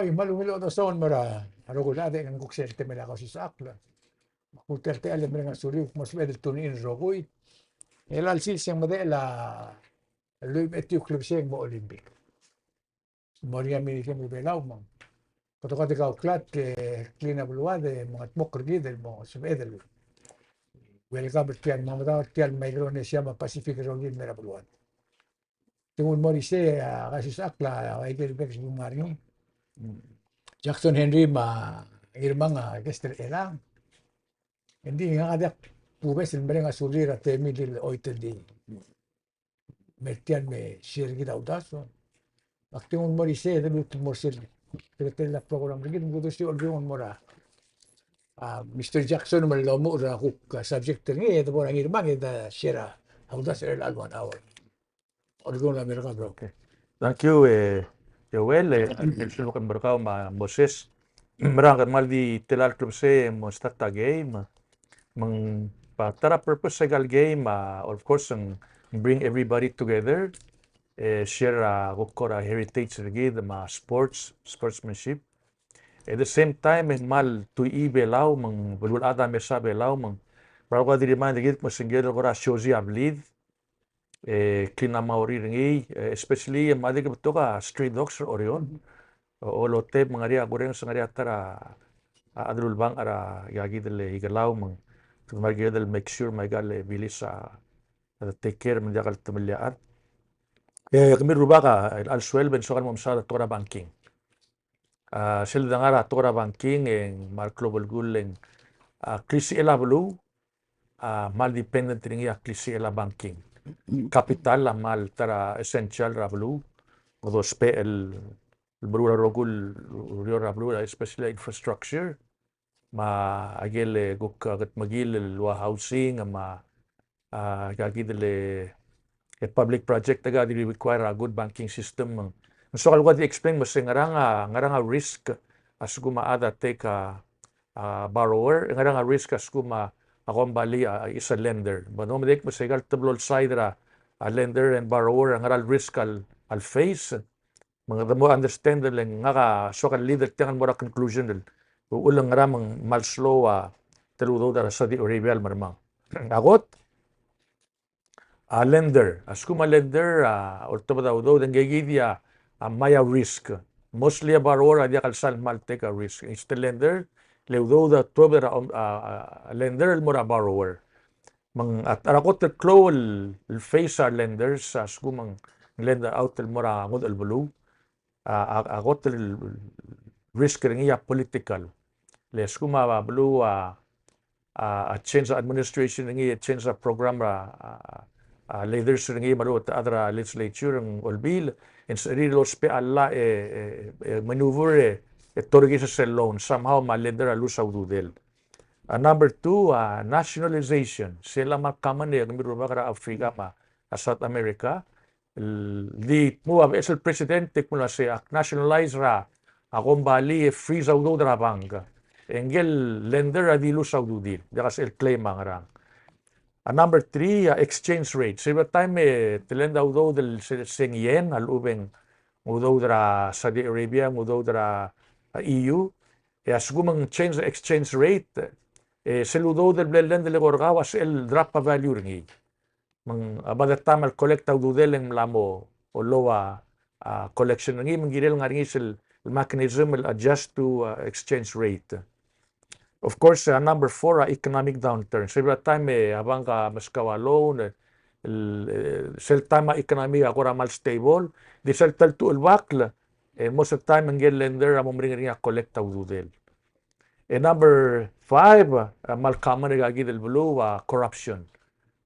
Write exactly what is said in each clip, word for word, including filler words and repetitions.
Ai, me a ungil chodechosong el mo er a rokui el chad e ng kuk sel temel a kausisechakl. Me a kuk tia el techall el mereng a sulir, mo sebeched el tune in el rokui. E chelecha el sils e ng medechel a lluich me a etiu el klebesei e ng mo Olympic. Mo er ngii a minikem er a Belau me ng. Kede kuk di kauklat e clean a beluad e mengetmokl er kid el mo sebeched el welcome er tia el, me a medengei er tia el Micronesia me a Pacific el rokir el mei er a beluad. Te nguu el mo er isei a kausisechakl a Michael Beck, se kuk ngar er ngii. Jackson Henry me a Ngirmang a guest er chelechang. Engdi ngak a diak kubes el mereng a sulir a temir el choit el di me er tia el me share er kid a uldasu. Ak di nguu el mo er isei e de lmuut el mo er sel secretary er a program er kid, me kuk di olbiil el mo er a, a, Mister Jackson me lomuchel er a kuk, a, subject er ngii, e de bo er a Ngirmang e de share a uldasu er chelecha el one hour. Olbiil er a Merkau, bro. Okay. Thank you, e, Joel, e, el sumak el Merkau me a Moses. Merang, kede kmal di tela el klebesei e mo start a game. Me ng, a ta er a purpose er aika el game a, of course, ng bring everybody together, e share a kuk kora heritage er kid me a sports, sportsmanship. At the same time, e ng kmal tuichii a Belau, me ng beluulechad a mesa a Belau, me ng, me a kuk di remind er kid me se ng kired el kora siosi a blid, e clean a maurir er ngii, e especially me a di ke betok a stray dogs er Oreor. Olotebek me ng ngar er ngii a kurrenges, ng ngar er ngii a ta er a, a, chad el ulebangch er aika kid el Ikelau me ng, me ng kired el make sure me aika el bilis a, a take care me ng diak el temellii a chad. E kemiu el rubak a, el suelb e ng soak el mo mesaod a tekoi er a banking. A, sel dengar a tekoi er a banking e ng kmal klou a belkul e ng, a, klisichel a beluu, a, kmal dependent er ngii a klisichel a banking. Capital a kmal ta er a essential er a beluu. Kede ousbech el, el meruul a rokui el ureor er a beluu, especially infrastructure. Me a ikel, e, kuk, a, kedmekill el ua housing, me a, a, aika kid el, e, public project a di require a good banking system. Me ng soak el kuk di explain me se ngerang a, ngerang a risk a lsekum a chad a take a, a borrower, ngerang a risk a lsekum a, a kombalii a, is a lender. But ng medengei me se aika el teblo el side er a, a lender and borrower, a ngera el risk a, a face. Me ng de mo understand el ngak a soak el lead er tiang el mo er a conclusion el uchul e ng ngera me ng kmal slow a ta el udoud er a Saudi Arabia el mermang. A kot, a lender, a lsekum a lender a oltobed a udoud, e ng kid a, a mei a risk. Mostly a borrower a diak el sal kmal take a risk. It's the lender, le udoud a tuobed er a, a, a lender el mo er a borrower. Me ng a, a kot el klou el, el face a lenders, a lsekum ng lend out el mo er a ngodech el beluu, a, a, a kot el risk er ngii a political. Le lsekum a beluu a, a, a change a administration er ngii, a change a program er a, a, a leaders er ngii, me a lechub e te chad er a legislature, ng olbiil, e ng sebechir el ousbech a llach e, e, e maneuver e, e torkii sel loan, somehow me a lender a lose a ududel. A number two, a nationalization. Sel a kmal common e kemiu el rubak er a Africa me a South America. El di tmuu a beches el president e kmo ng uase ak nationalize er a, a kombalii e freeze a udoud er a bank. E ngike el lender a di lose a ududir. Diak a sel claim a ngerang. A number three, a exchange rate. Sel taem e te lend a udoud el se, se ng yen, a lechub e ng udoud er a Saudi Arabia, ng udoud er a, a, E U, e a lsekum ng change, exchange rate, e sel udoud el bla lend el eko er kau a sel drop a value er ngii. Me ng, a, by the time el collect a ududel e ng mla mo low a, a, collection er ngii, me ng kirel ngar er ngii sel mechanism el adjust to, a, exchange rate. Of course, a number four, a economic downturn. Sel taem e a bank a meskau a loan, el, e, sel taem a economy a kora kmal stable, di sel ta el tuobed el bakl, e most of the time ngike el lender a mo meringel er ngii a collect a ududel. E number five, a kmal common er aika kid el beluu, a corruption.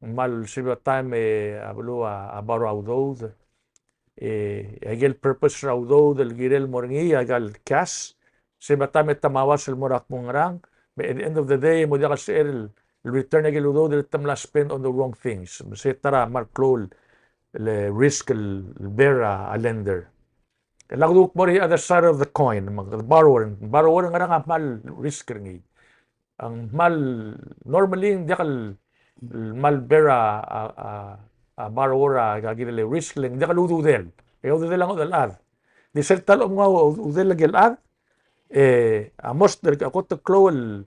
Ng kmal sel taem e a beluu a, a borrow a udoud, e aike el purpose er a udoud el kirel mo er ngii, aika el cash, sel taem e te mauas el mo er a kmo ngerang, me at the end of the day, mo diak el sebechel el return aike el udoud el te mla spend on the wrong things. Me se ta er a kmal klou el risk el bear a, a lender. E lak duk mo er a other side of the coin, me ng borrower, borrower ngerang a kmal risk er ngii. Ng kmal, normally, ng diak el, el kmal bear a, a, a, a borrower a, aika kid el risk, le ng diak el ududel. E ududel a ngodech el chad. Di sel ta el omnga ududel aike el chad, E a most er a kot el klou el,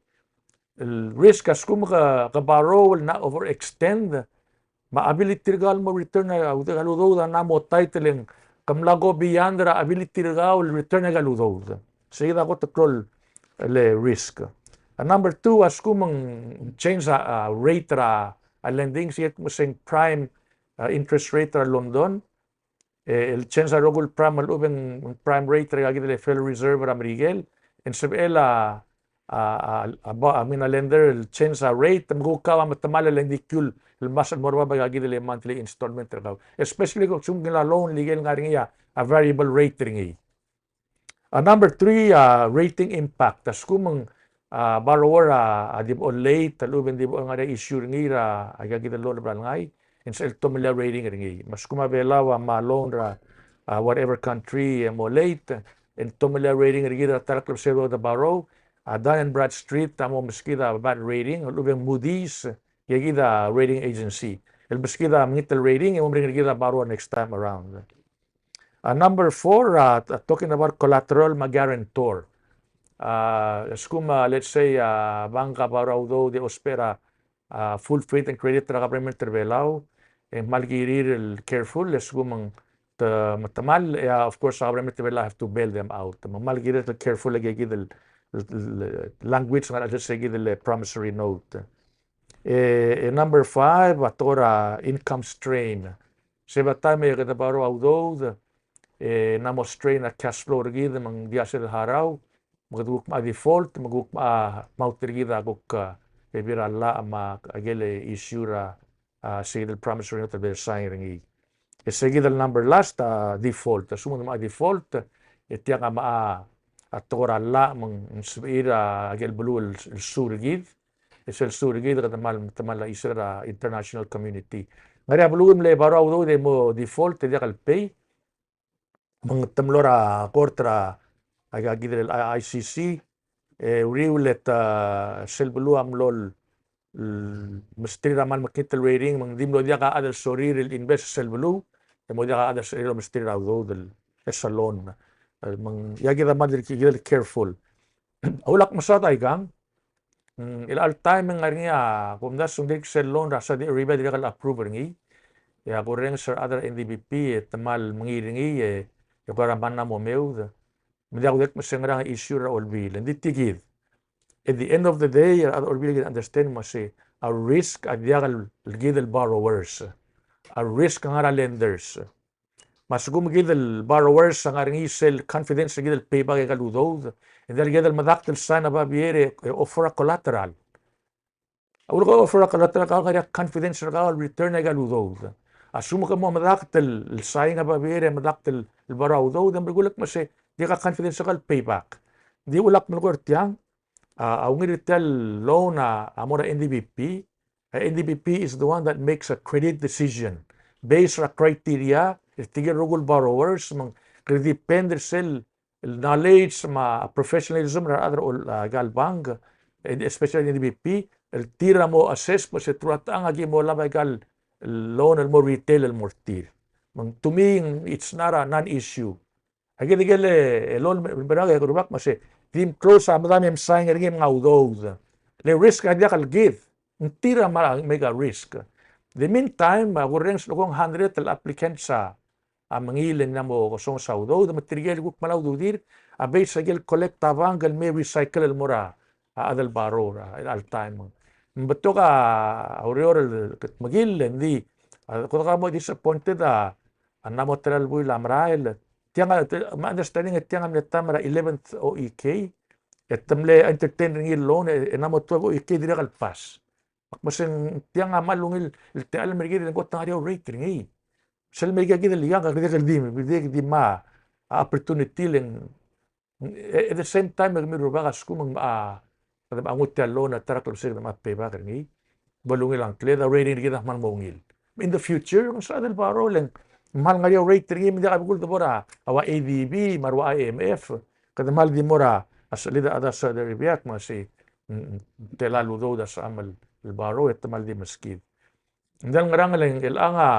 el risk a lsekum ke, ke borrow el mla overextend, me a ability er kau el mo return a, a udoud a mla mo tight e le ng ke mla go beyond er a ability er kau el return a udoud. Sei kid a kot el klou el risk. A number two a lsekum ng change a, a rate er a, a lending, sei kid me se ng prime, a interest rate er a London. E, el change a rokui el prime, me a lechub e ng prime rate er a kid el Federal Reserve er a Merikel, e ng sebechel a, a, a, a, ba, I mean, a lender el change a rate, me kuk kau a metemall e le ng di kuk el mas el mo er bab a kid el monthly installment er kau. Especially a lsekum ng loan el ikel ngar er ngii a, a variable rate er ngii. A number three, a rating impact. A lsekum ng, a borrower a, a di bo late, a lechub e ng di bo ngar er ngii a issue er ngii er a, a kid el loan el bla lengai, e ng sebechel tomellii a rating er ngii. Me a lsekum a Belau a mla loan er a, a whatever country e mo late, e ng tomellii a rating er kid er a ta er a klebesei el udoud el borrow, a Dun and Bradstreet a mo meskid a bad rating, a lechub e ng Moody's, e kid a rating agency. El meskid a mekngit el rating, e mo meringel er kid a borrower next time around. A number four, a, a talking about collateral me a guarantor. A lsekum a, let's say, a bank a borrow a udoud e ousbech er a, a full faith and credit er a government er a Belau, e ng kmal kirir el careful, e lsekum ng te, metemall, e a, of course, a government er a Belau have to bail them out. Me ng kmal kirir el careful el kid el, el, el language ngar er a, let's say, kid el promissory note. E, e number five, a tekoi er a income strain. Sei a taem e kede borrow a udoud, e ng mo strain a cash flow er kid, me ng diak sel harau, me kede kuk mo default, me kuk mo, mo er kid a kuk, e, bebil er a llach me a ikel issue er a, a, sei kid el promissory note el bla lesign er ngii. E sei kid el number last, a default. A lsekum ng mo default, e tiang a mo, a tekoi er a llach me ng sebechir a ikel beluu el, el sue er kid. E sel sue er kid, kede kmal, kmal chisel er a international community. Ngar er ngii a beluu el mle borrow a udoud e mo default e diak el pay, me ng te mlo er a court er a, a kid el I C C, e uriul e te, sel beluu a mlo, mm, mesterir a kmal mekngit el rating, me ng di mlo diak a chad el sorir el invest er sel beluu, e mo diak a chad el sorir el mesterir a udoud el, e sel loan. E, me ng, e a kid a kmal di kid el careful. A ulak mesaod aikang, mm, el chelecha el taem e ng ngar er ngii a kumdasu e ng dirk sel loan er a Saudi Arabia a dirrek el approve er ngii. E a kurrenges er a rechad er a N D B P e te kmal mengiil er ngii e, e kora mla mo meoud. Me ng diak kudek me se ng ngerang a issue er a Olbiil. Ng di tia kid. At the end of the day, a rechad er a Olbiil a kid a understand me se a risk a diak el kid el borrowers. A risk a ngar er a lenders. Me a lsekum kid el borrowers a ngar er ngii sel confidence er kid el pay back a ikal udoud, e ng diak el kid el medakt el sign a babier e, e offer a collateral. A uleko offer a collateral, kau ngar er ngii a confidence er kau el return a ikal udoud. A lsekum ke mo medakt el, el sign a babier e medakt el, el borrow a udoud, e merekui el kmo se, diak a confidence er kau el pay back. Ng di ulak melekoi er tiang, a, a ungil er tia el loan a, a mo er a N D B P, A N D B P is the one that makes a credit decision based on a criteria, el tirke el rokui el borrowers, me ng kede depend er sel knowledge me a professionalism er a rechad er a, a, ikal bank, and especially N D B P, el tir a mo assess me se te ua techang a ki mo olab a ikal loan el mo retail el mo er tir. Me ng to me, it's not a non-issue. Aki di ikel, e, loan el mera e ke rubak me se, di mclose a medam e msign er ngii me ng udoud. Le risk a diak el kid, ng tir a mera, make a risk. The meantime, a kurrenges el kmo ng hundred el applicants a, a mengiil e ng mo kesonges a udoud, me tirke el kuk mla ududir, a base a ikel collect a bank el me recycle el mo er a a chad el borrow er a, er a chelecha el taem. Me ng betok a ureor el kede mekill, e ng di, a, kede kmo disappointed a, a ng mo ta er a buil a merael. Tiang a, te, my understanding e tiang a mle taem er a eleventh O E K, e te mle entertain er ngii el loan, e, e ng mo twelve O E K dirrek el pass. Me ak mo se ng tiang a kmal ungil el techall el mei er kid e ng kot a ngar er eou el rate er ngii. Sel mei er kid el ikang, kede di, kede di, kede di me a opportunity le ng E, at the same time, e kemiu el rubak a lsekum ng, a, kede mo nguu tia el loan a ta er a klebesei e kede mo pay back er ngii. Bo lungil a ngkled, a rating er kid a kmal mo ungil. In the future, ng soad el borrow le ng kmal ngar er eou el rate er ngii, me ng diak a bekul de bo er a, a ua A D B, me a ua I M F, kede kmal di mo er a, a se, leader a da se, the rebiak, me se, mm, mm, tela el udoud a sebecham el, el borrow, e te kmal di meskid. Ng diak el ngerang el, el chelechang a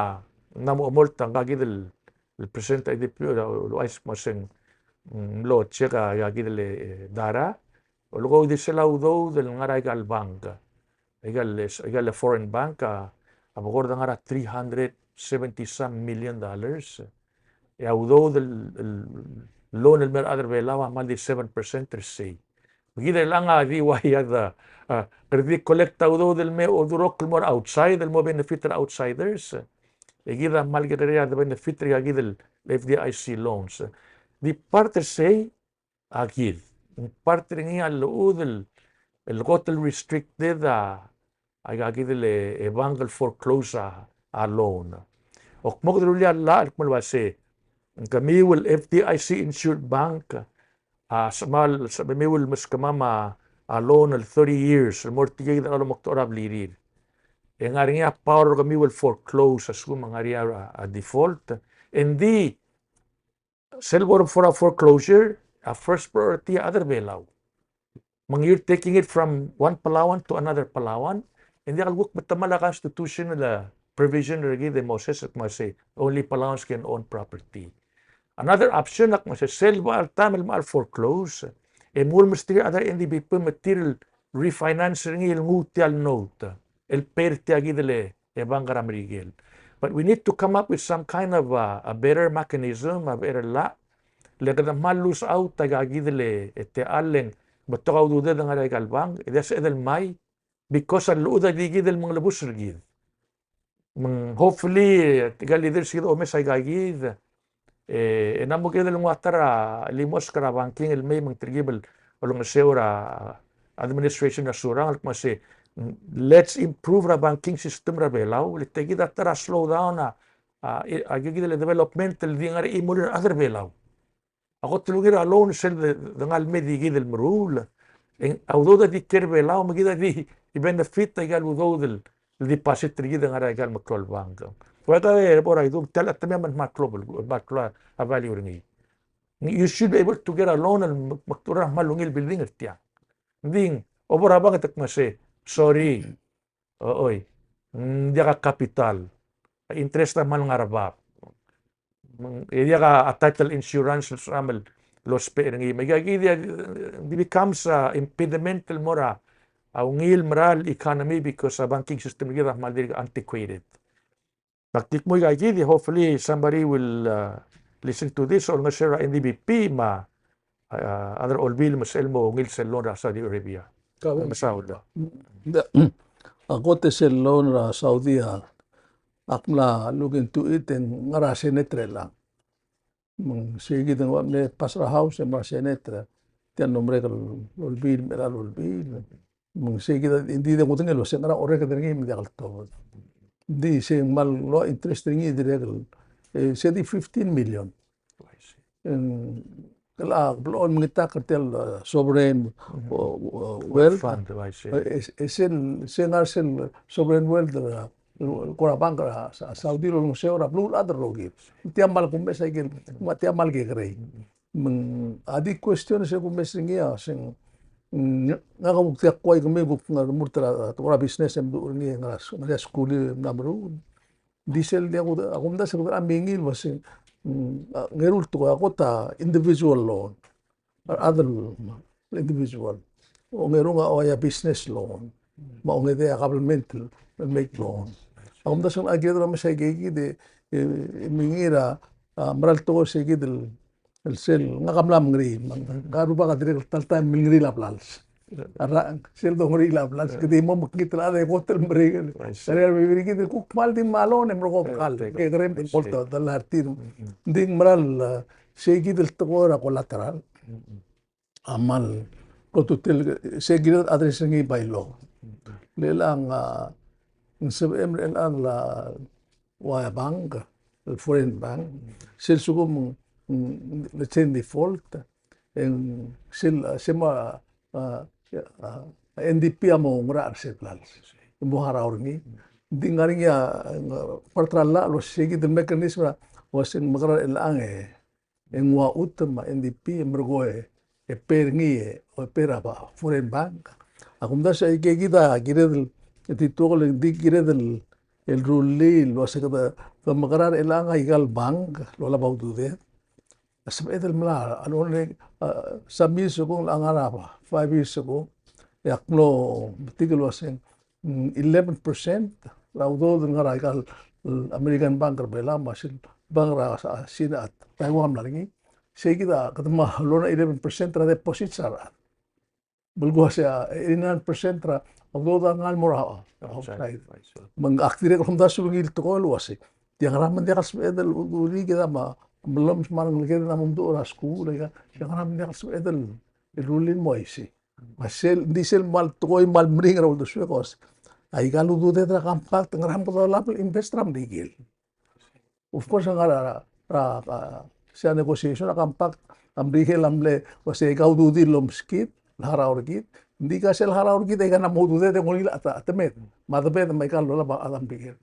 ng mo omolt a ngka kid el, el president er a A D P el, el ouchais me se ng mm, mlo check a, a kid el, e, data, oleko di sel a udoud el ngar er a ikal bank, ikal, ikal foreign bank a, a bekord a ngar er a three hundred seventy some million dollars. E a udoud el, el loan el mei er a rechad er a Belau a kmal di seven percent er sei. Me kid er chelechang a di ua iad a, a, kede di collect a udoud el mei odurokl el mo er a outside, el mo benefit er a outsiders. E kid a kmal kekerei a de benefit er a kid el F D I C loans. Di part er sei, a kid. Ng part er ngii a llechud el, el kot el restricted a, a, a kid el, e, bank el foreclose a, a loan. Ak mo kede rullii a llach el kmo el uase, ng kemiu el F D I C insured bank, a, se kmal, se kemiu el meskemam a, a loan el thirty years, el mo er tirke kid el lomekdechor a blirir. E ng ngar er ngii a power er kemiu el foreclose, a lsekum ng ngar er ngii a, a default. Engdi, sel bo er a foreclosure, a first priority a rechad er a Belau. Me ng you're taking it from one Palauan to another Palauan, e ng diak el kuk metemall a constitutional, uh, provision er kid el mo er sei, el kmo se only Palauans can own property. Another option a kmo se sel bo er a taem el mo foreclose, e mo mesterir a rechad er a N D B P me tir el refinance er ngii el nguu tia el note, el pay er tia kid el e bank er a Merikel. But we need to come up with some kind of a, a better mechanism, a better law, le kede kmal lose out a ikakid el, e, techall e ng betok a ududed el ngar er a ikal bank, e di a sebeched el mai, because a llechud a di kid el mengelebus er kid. Me ng hopefully, e, ikal leaders er kid a omes a ikakid, e, e ng mo kid el nguu a ta er a limosk er a banking el mei me ng telkib el olengeseu er a administration er a Surangel el kmo se, mm, let's improve er a banking system er a Belau, le tia kid a ta er a slow down a, a, e, a ikakid el development el di ngar er a chimo el chad er a Belau. A kot el ungil er a loan sel de, de ngar el mei di kid el meruul, e ng a udoud a di kiei er a Belau, me kid a di benefit a ikal udoud el deposit er kid el ngar er a ikal meklou el bank. Ua ikal e bo er a idung, tia el chetemem a kmal klou, kmal klou a value er ngii. You should be able to get a loan el me, me, meklou er a kmal ungil building er tiang. Ng di ng, obo er a bank e te kmo se, sorry. O, oi. Ng diak a capital. Interest a kmal ngar er a bab. Me ng, e diak a title insurance el soam el lousbech er ngii. Me ikakid a di, di becomes a impediment el mo er a, a ungil mera el economy because a banking system er kid a kmal dirk antiquated. Me ak di kmo ikakid, hopefully somebody will, uh, listen to this, olengeseu er a N D B P me a, uh, a rechad er a Olbiil me sel mo ungil sel loan er a Saudi Arabia. Ka, mesaul. Ng di, a kot e sel loan er a Saudi a, ak mla look into it e ng ngar er a Senate er chelechang. Me ng sei kid e ng ua mle pass er a House e mo er a Senate, tia el mlo merek el Olbiil, me a Olbiil. Me ng sei kid a, ng di de kudengei el uase ng ngar er a orreked er ngii me ng diak el tobed. Ng di sei ng kmal loan interest er ngii dirrek el, e, se di fifteen million. E ng, kele blechoel mengitakl er tia el, e, sovereign, o, o, wealth. Fund, I see. E, e, e sel, se ngar sel sovereign wealth, e, kora bank er a Sa-, Saudi el olengeseu er a beluulechad el rokir. Tia kmal kumes a ikel, me tia kmal kekerei. Me ng, a di question se kumes er ngii a, se ng, ng, ngak a kuk diak kuai kemiu kuk ngar er a murt er a, tekoi er a business e mdu er ngii e ngar er a, ngar er a skuul e mla meruul. Di sel diak, a kumdasu e kede mengil me se ng, a, ngeru el tekoi a kot a individual loan. A rechad el individual. Ongeru a ua ia business loan. Me a ongedei a government el make loan. A kumdasu e ng kired el omes a ikakid e, e, e mengiil er a, a, mera el tekoi se kid el, el sel, ngak a mla mengeriil, me ng, ngak a rubak a dirrek el ta el taem el mengeriil a blals. A rrang, sel dongerir a blals, kede mo mekngit el chad e kot el merek. I see. Tara a rebebil er kid el kuk kmal di mla loan e merekong kall, kekerei me bo el ta, ta el art er tir. Mm, mm. Ng di ng mera el, e, sei kid el tekoi er a collateral. Mm, mm. A kmal, kot el, sei kid el address er ngii by law. Mm, mm. Le chelechang, a, ng sebechem er chelechang el ua bank, el foreign bank, sel lsekum, mm, let's say default, e ng sel, se mo, a, a, N D B P a mo ngar er a sel blals. E mo harau er ngii. Ng di ngar er ngii a, a, part er a llach el uase sei kid el mechanism er a, uase ng mekerang er chelechang e, e ng ua chutem a N D B P e merekong e pay er ngii e, o pay er a ba, foreign bank. A kumdasu e ikakid a kired el, e di tuokl e di kired el, el rullii el uase kede, kede mekerang er chelechang a ikal bank el olab a ududed. sebeched el melai a loan er ngii, a, some years ago, ng ngar er a five years ago, e ak mlo metik el uaseng, mm, eleven percent er a udoud el ngar er aika el American Bank er a Belau, me a sel bank er a, a, Sina, Taiwan, mla er ngii. Sei kid a, kede mo loan er a eleven percent er a deposits er a rechad. Belkul a sei a, eighty-nine percent er a udoud a ngar el mo er a, a, outside. Outside. Me ng ak dirrek el omdasu er ngii el tekoi el uasei, tia ngera me ng diak el sebeched el ududir kid a, me a, me a lomes me a rengeleked a mo mdu er a skuul, aika, tia ngera me ng diak el sebeched el, el rullii el mo uaisei. Me sel, ng di sel kmal tekoi el kmal meringel er a uldesuek el uasei, aika el ududed er a compact, ngera me kede olab el invest er a Merikel. Of course, ngar er a, er a, er a, sei a negotiation er a compact, a Merikel a mle uasei aika ududir el omeskid el harau er kid, ng di aika sel harau er kid, aika a mo ududed e ng ungil a ta, a temed, me a debed me aika el lolab a Merikel.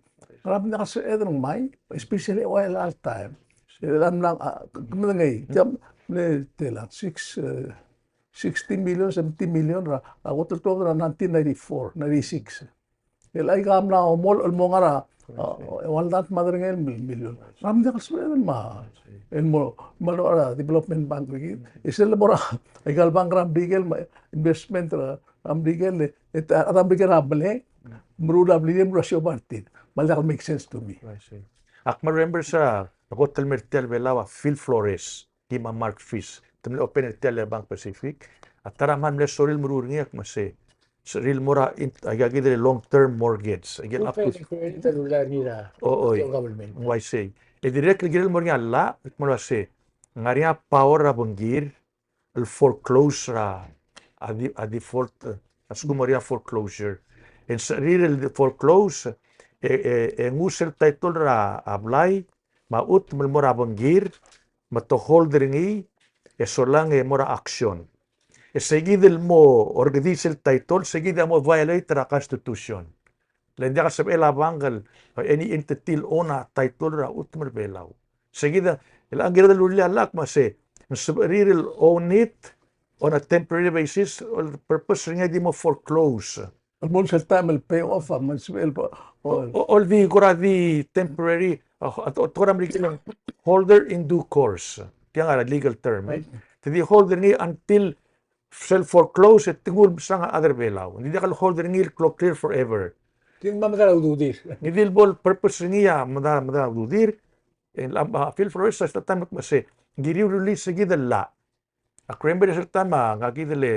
Ngera me ng diak el sebeched el ngmai, especially oil all time. E a mla, a, kemedengei, tia mle telang, six, eh, sixty million, seventy million er a, a kot el tuobed er a nineteen ninety-four, ninety-six. El aika a mla omolech el mo ngar er a, a, eua el dart me a derengel mil-, million. Ngera me ng diak el sebeched el mo, el mo, mo er a development bank er kid. E sel mo er a, aika el bank er a Merikel me a investment er a Merikel, e, e a rechad er a Merikel a mle meruul a blil e meruul a siobai er tir. Me ng diak el make sense to me. I see. Ak remember se er a kot el mer tia el Belau a Phil Flores, kim a Mark Fish, te mle open er tia el Bank Pacific, a ta er a kmal mle sorir el meruul er ngii a kmo se, sorir el mo er a in-, aika kid el long term mortgage, aika el up to, o, oi, ng uaisei. E dirrek el kirel el mo er ngii a llach, el kmo uasei, ng ngar er ngii a power er a bengkir el foreclose er a, a di-, a default, a lsekum ng ngar er ngii a foreclosure. E ng sorir el foreclose, e, e, e nguu sel title er a, a blai, me a chutem el mo er a bengkir, me te hold er ngii, e solang e mo er a auction. E se kid el mo orrekedii sel title, se kid a mo violate er a Constitution. Le ng diak el sebechel a bank el, or any entity el own a title er a chutem er a Belau. Se kid a, el ng kired el rullii a llach me se, ng sebechir el own it on a temporary basis, el purpose er ngii a di mo foreclose. El mo sel taem el pay off, a, me ng sebechel el, o, o, o, el di kora di temporary, a, a, o, kora Merikel holder in due course. Tiang a legal term, e. Te di holder ngii until sel foreclose e te nguu el mesang a chad er a Belau. Ng di diak el holder ngii el kloklir forever. Ng di me a medal a ududir. Ng di el bo el purpose er ngii a medal, medal a ududir. E a, a, Phil Flores a sel taem a kmo se, ng kiriu el rullii se kid el llach. Ak remember sel taem a ngak kid el, e,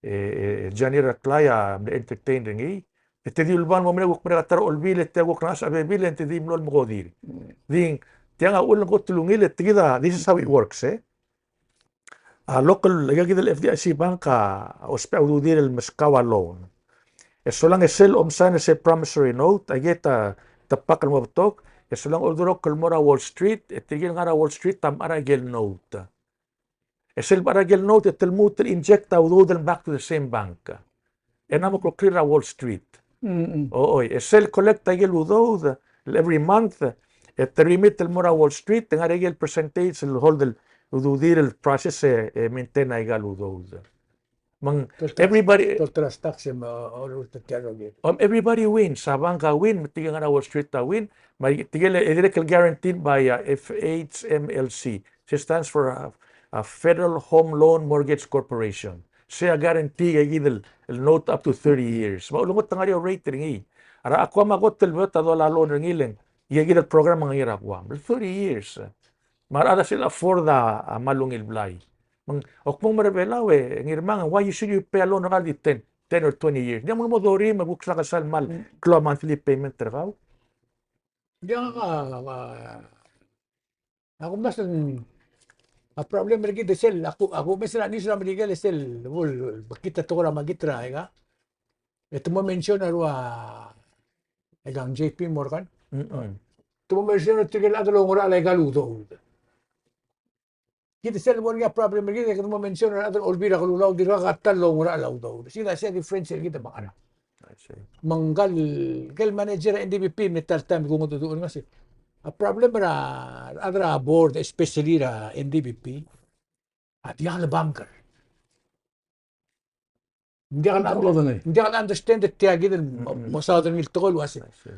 e, e, Johnny Reklai a mle entertain er ngii. E te di uleba el mo merek, kuk merek a ta er a Olbiil, e te kuk ngasech a bebil, e te di mlo el mekodir. Di, tiang a uchul ng kot el ungil, e te kid a, this is how it works, e. A local, aika kid el F D I C bank a ousbech a ududir el meskau a loan. E solang e sel omsain er sel promissory note, aike te, te pak el mo betok, e solang a uldurokl el mo er a Wall Street, e tirke el ngar er a Wall Street a mechar aike el note. E sel mechar aike el note, e te lmuut el inject a udoud el back to the same bank. E ng mo kloklir er a Wall Street. Mm, mm. O, oi, e sel collect aike el udoud el every month, e te remit el mo er a Wall Street, e ngar er aike el percentage el hold el ududir el process e, e maintain aika el udoud. Me ng, tol trans-, everybody, tol trans tax e me, o, o, te tiang, okay. Om, everybody wins. A bank a win, me tirke el ngar er a Wall Street a win, me tirke el, e dirrek el guaranteed by, uh, F H M L C. It stands for, uh, uh, Federal Home Loan Mortgage Corporation. Se a guarantee aike kid el, el note up to thirty years. Me a ulengot a ngar er eou el rate er ngii. A re, a Guam a kot el beot a dolai a loan er ngii le ng, aike kid el program a ngar er a Guam el thirty years. Me a rechad a sel afford a, a kmal ungil blai. Me ng, o kmo ng mera er a Belau e, Ngirmang, why you should you pay a loan er kau el di ten, ten or twenty years? Ng diak mo dorim e kuk soak el sal kmal klou a monthly payment er kau. Ng diak a, a, a, a kumdasu, a problem er kid e sel, a ku, a kumes er a news er a Merikel e sel, bo el, bekid a tekoi er a makit er a, aika. E te mo mention a rua, aika, J P Morgan. Mm-mm. Te mo mention a tirke el chad el oungerachel aika el udoud. Kid sel bo er ngii a problem er kid, e kede mo mention a rechad er a Olbiil er a Kelulau, dirkak a ta el oungerachel a udoud. Sei a, sei a difference er kid me a ngar er a. I see. Me ngka el, ngke el manager er a N D B P, me ta el taem el kungedecheduch er ngii a sei, a problem er a, er a board, especially er a N D B P, a diak el banker. Ng diak el, ng diak el understand er tia kid el mo, mo saod er ngii el tekoi el uasei. I see.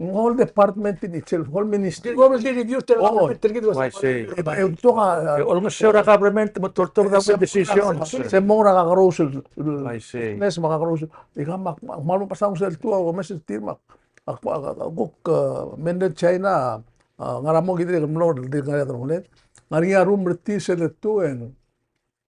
Ng whole department in itself, whole ministry. Di government di review, tel government, tel kid. Oh, I see. E, e, betok a, e, olengeseu er a government me te oltobed a decision. Se mo er a kakerous el, I see. Business me a kakerous el. Ika me ak, me ak, me ak pasang sel tua, omes er tir me ak, ak, ak, ak, kuk, e, mainland China, a, ngar er a mo kid el mlo, di ngar er a delongeled. Ngar er ngii a room er tir sel letu e ng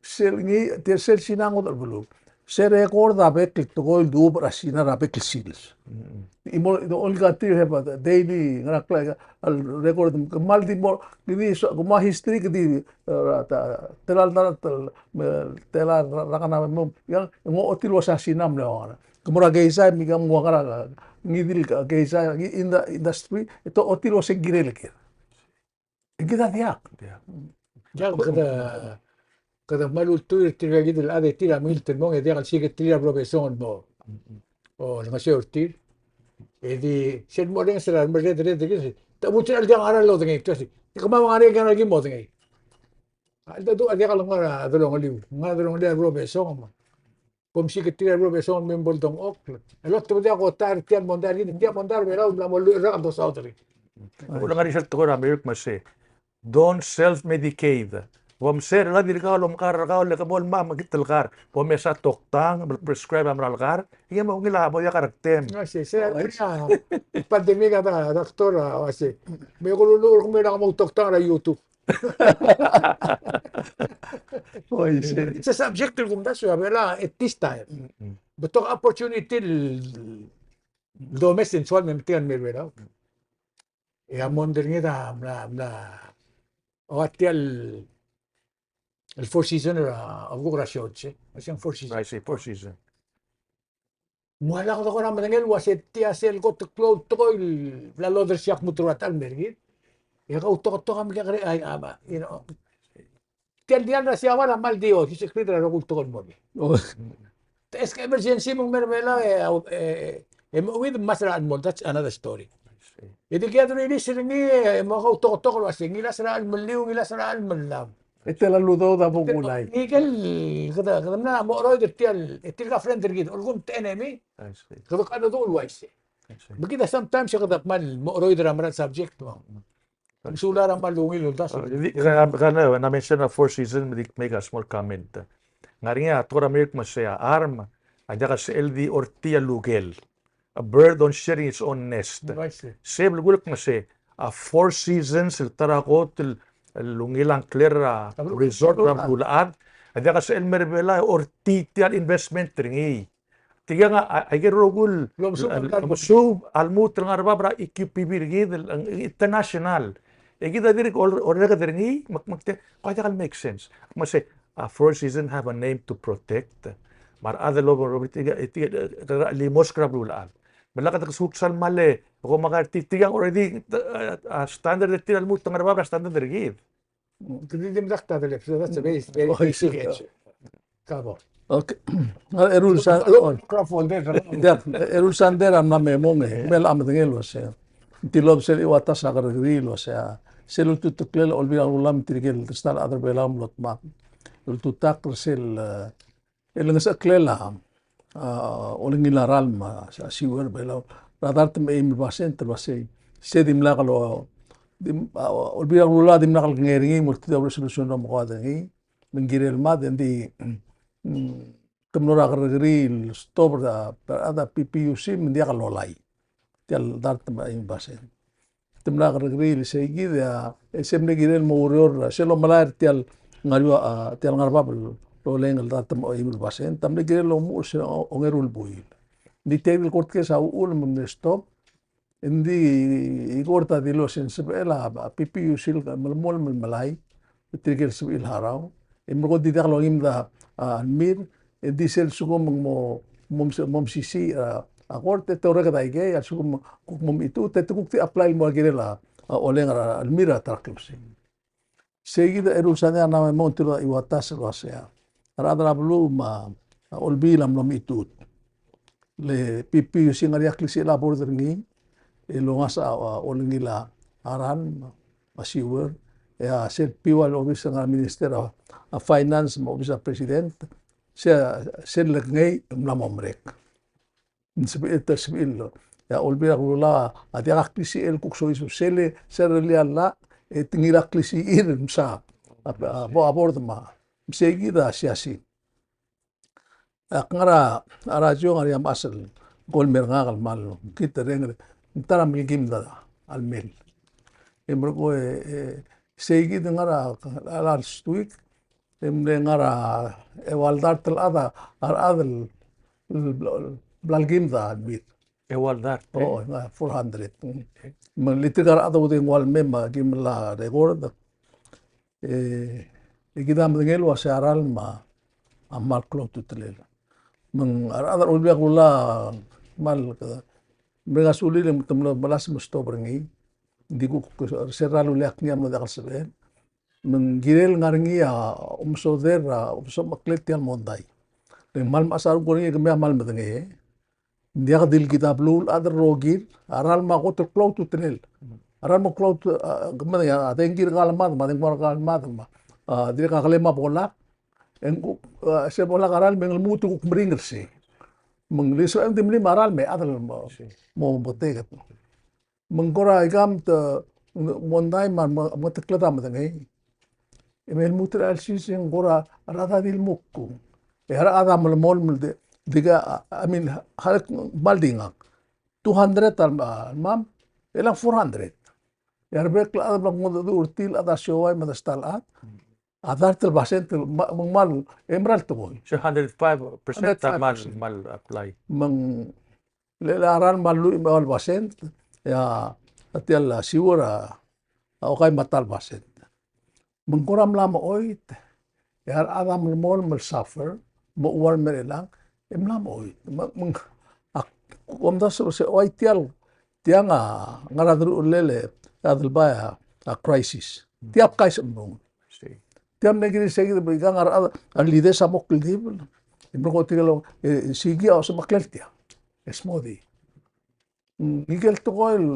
sel ngii, tia sel Sina a ngodech el beluu. Se record a bek el tekoi el duubech er a Sina er a bek el sils. Mm. Imo, the only country have a daily, ngar er a klai, el record, kmal di mo, kede so, kmo a history, kede, e, ta, tela el, tela el, me, tela el, ra, ra, kana mo, ia, ng ochotii el uase a Sina a mle ua ngera. Kmo er a keizai, me kmo ua ngera, ngii di el keizai, ngii in the industry, e te ochotii el uase ng kirel ker. Kid a diak. Diak. Diak, kede, kede kmal ultuil er tirka kid el chad e tir a mengilt el mong e diak el siketerir a profession el mo. Mm, mm. Olengeseu er tir. E di, sel mo orrenges er a remerreder er kid, te butse el diak a ngera el lodengei, te uase, kemam a ngar er ngii a ki modengei. A cheldecheduch a diak el ngar er a delongeliu, ngar er a delongeliu a profession me kom siketerir a profession me bo ledengchokl. El otobedii a kot er tia el mondai er kid, tia el mondai er a Belau el mla mo lluich el rak el dosaod er ngii. Ng ngar er ngii sel tekoi er a Merikel me se, don't self-medicate. Kom ser el dirkak el omkar er kau, le ke bo lemam kid el kar. Bo mesa toktang, prescribe a mera el kar. E ng mo ungil a bo diak a rektem. A, se, se, a, pandemic a ta, doctor a, a, se. Me ko lulu, me lak mo toktang er a YouTube. Oi, se. It's a subject el kumdasu er a Belau at this time. Mm, mm. Betok a opportunity el domes e ng soal me metik a mei er a Belau. E a mondai er ngii a mla, mla Ua tia el, el Four Season er a, a kuk er a Shorts, e. Uaisei ng Four Season. I see, Four Season. Ng ua lak dekora medengei el uase tia sel kot el klou el tekoi el bla lodersii a kmu te ua ta el mer kid. E kau toketok a mekekerei, ai, a, ma, you know. Tia el diall er a Siabal a kmal di, o, di se kid er a rokui el tekoi el mo er ngii. Oh. Te ask emergency me ng mer Belau e, e, e, e mo uid me a sera el mo, that's another story. E di kid a release er ngii, e mo kau toketok el uase, ngilai a sera el melliu, ngilai a sera el mellam. E te la ludoud a bo kulai. Ngike el, kede, kede mla mo cheroid er tia el, e tirka friend er kid, olkuk te enemy. I see. Kede kadedu el uaisei. I see. Me kid a sometimes e kede kmal mo cheroid er a mera el subject, me ng sulang er a kmal ungil el uldasu. Uh, di, ka, ka, ka, na mention a Four Season, me di make a small comment. Ng ngar er ngii a tekoi er a Merikel el kmo sei a arm a diak a sel di ortii a lukel. A bird don't shit in its own nest. I see. Se belkul el kmo sei a Four Seasons el ta er a kot el, el ungil a ngklel er a resort er a beluulechad, a diak a sel mer Belau e ortii tia el investment er ngii. Tirka a, a, aike el rokui el, el, el mesuub a lmuut el ngar er a bab er a E Q P B er kid el, el international. E kid a dirk ol-, orreked er ngii, me, me te, ko diak el make sense. Me sei, a Four Season have a name to protect. Me a rechad el obo, obo, tirka, tirka, tirka el limosk er a beluulechad. Me lak dekesuk sel mle, ko me a kar tirka already, a, a standard er tir a lmuut el ngar er a bab er a standard er kid. Kede di medakt a delep, so that's a very, very basic answer. Kabo. Okay. Erul San-, oh. Microphone there, sir. Yeah, Erul Sander a mla me mong e, me a medengei el uase, ng tilobed sel Iuatas a kerrekeriil el uase, sel ultuteklel a Olbiil er a Kelulau me tirke el ta el chad er Belau el mlo dmak el ultutakl er sel, eh, el ngesecheklel a, a, olengil a ralm, a, a sewer er Belau er a dart me a eim el basent el uasei. Se dimlak lo, dim-, a, Olbiil er a Kelulau a dimlak lekengei er ngii, me ng di a resolution el omekoad er ngii, me ng kirel mad, e ng di, mm, te mlo er a kerrekeriil el stop er a, a, a P P U C, me ng diak lolai. Tia el dart me a eim el basent. Te mla kerrekeriil, sei kid a, e se mle kirel mo oureor, sel omelai er tia el ngar er a, a, tia el ngar er a bab el olengel el dart me a eim el basent, te mle kirel omuchel sel ongeru el buil. Ng di tia el court case a uchul me ng mle stop, ng di, e court a dilu el uase ng sebechel a, a P P U C el melemolem el melai, tirke el sebechir el harau. E merekong e ng di diak longimed a, a, Almir, e ng di sel lsekum ng mo, mo, mo mesisiich a, a court, e te orreked aikei, a lsekum kuk mo mechitechut, e te kuk di apply el mo er a kirel a, a, olengel er a Almir er a ta er a klebesei. Sei kid a Erul Sander a mla me mong e ng tilobed a Iuatas el uasei a rechad er a beluu me a, a Olbiil a mlo mechitechut. Le P P U C a ngar er ngii a klisichel a board er ngii, el ongasech a, a, olengil a ralm, me a sewer, e a sel piual obis er a Minister a, a Finance me a obis er a President, se, sel lekengei e ng mla mo merek. Ng sebechir, te sebechir el, e a Olbiil er a Kelulau a diak a klisichel el kuk soiseb, sel, sel lerellii a llach, e te ngilai a klisichir el msa, a, a, bo-, a board me a, me sei kid a siasing. Ak ngar er a, a radio, ngar er ngii a mechas el ko el mer ngak el kmal kid el reng, ng ta er a melekimed a lemei. E merekong e, e, sei kid ngar er a, a last week, e mle ngar er a eua el dart el chad a, a rechad el, el, el bla lekimed a Almir. Eua el dart, e? O, four hundred. Me le tirka el chad a di nguu a lemei me aki mla record. E, e kid a medengei el uasei a ralm a, a kmal klou a ultutelel. Me ng a rechad er a Olbiil er a Kelulau a kmal, kede, mereng a sulir e te mlo melasem el stop er ngii. Ng di kuk, er sel rak el uleakl ngii a mlo diak el sebechel. Me ng kirel ngar er ngii a omesodel, a omesodel el meklel tia el mondai. Le ng kmal mechas a renguk er ngii e kemiu a kmal medengei. Ng diak di el kid a beluulechad el rokir, a ralm a kot el klou a ultutelel. A ralm a klou a ultu-, a, kemam a dengki er kau el mad, me a dengki er kau el mad, me a, a, dirrek a kelem a bo lak. E ng kuk, a, se bo lak a ralm me ng lmuut el kuk meringel er sei. Me ng le sebechem di melim a ralm e chad el mo, mo beteket. Me ng kora ikang te, mondai me a, me a, mengetekled a medengei. E me lmuut er a chelsel sei ng kora a rechad a di lmuk. E a rechad a melemolem el di, di ka, I mean, hark, kmal di ngak. Two hundred a, a, mam, e ng four hundred. E a rebek el chad a mla mengedecheduch er tir el chad a siobai me a ta el chad. A dart el basent, me ng kmal, e mera el tekoi. So hundred five percent a kmal, kmal apply. Me ng le, le a ralm a lluich me a eua el basent, e a, a tia el sewer a, a okai me a ta el basent. Me ng kora mla mo choit, e a rechad a melemolem el suffer, mo chuarm er chelechang, e mla mo choit. Me, me ng, ak, omdasu el se, oi, tial, tiang a ngar er a deruchellel e a delbai a, a crisis. Tia bkais el mong. Tia mle kirir se kid, me ikang a rechad, a leaders a mo kldibel. E mlo ko tirke el, e, siki a osemeklel tia. E smodii. Mm, ikel tekoi el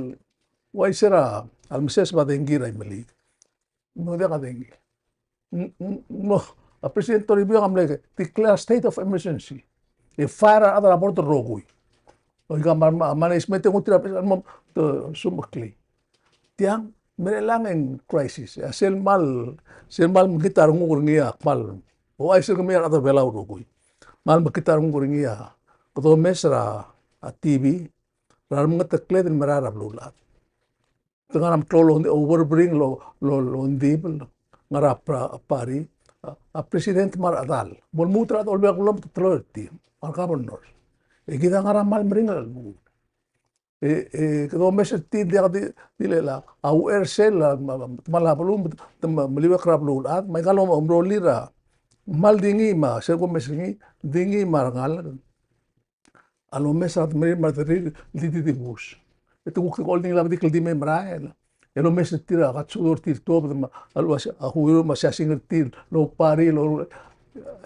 uaisei er a, a lemeseseb a dengki er a Imeliik. Ng diak a dengki. Mm, mm, no, a President Toribiong a mle declare state of emergency. E fire a rechad er a board el rokui. Oika, me a, me a management e ng ultuil er a president el mo, te, sumeklii. Tiang, me er chelechang e ng crisis. A sel kmal, sel kmal mekngit a renguk er ngii a kmal. Ouchais er kemiu a rechad er a Belau el rokui. Kmal mekngit a renguk er ngii a, kede omes er a, a T V, er a remengetekled el merael er a beluulechad. Te ngar er a meklou el overbearing el, el, el ongdibel, ngar er a pra-, party, a, a president me a rechedal. Bo lmuut er a rechad er a Olbiil er a Kelulau me te teloi er tir, a re governors. E kid a ngar er a kmal meringel el chelebuul. E, e, kede omes er tir, diak di, di le a, a uchei er sel, a, me, me, me a beluu, me, me, meliuekl er a beluulechad, me aika el omerolir a, kmal di ngii me a, sel kumes er ngii, di ngii me a rengalek a lomes a rechad el meringel me a rechad el di, di, di dibus. E te kuk di ko oldingel a bek el di mei merael. E lomes er tir a katuobed er tir el tuobed me a lua, a kuiruul me a siasing er tir el ouparty el,